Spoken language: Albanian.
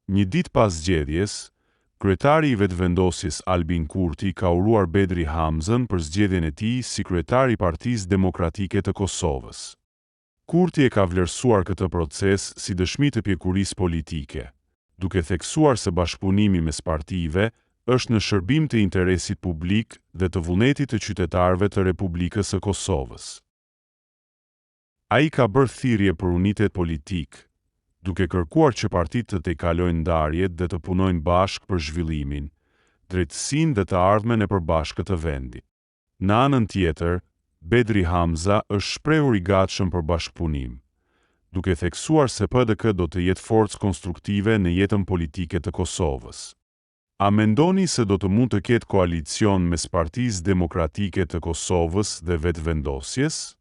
Një ditë pas zgjedhjes, kryetari i Vetëvendosjes Albin Kurti ka uruar Bedri Hamzën për zgjedhjen e tij si kryetar i Partisë Demokratike të Kosovës. Kurti e ka vlerësuar këtë proces si dëshmi të pjekurisë politike, duke theksuar se bashkëpunimi mes partive është në shërbim të interesit publik dhe të vullnetit të qytetarëve të Republikës së Kosovës. Ai ka bërë thirrje për unitet politik, duke kërkuar që partitë të tejkalojnë ndarjet dhe të punojnë bashkë për zhvillimin, drejtësinë dhe të ardhmen e përbashkët të vendit. Në anën tjetër, Bedri Hamza është shprehur i gatshëm për bashkëpunim, duke theksuar se PDK do të jetë forcë konstruktive në jetën politike të Kosovës. A mendoni se do të mund të ketë koalicion mes Partisë Demokratike të Kosovës dhe Vetëvendosjes?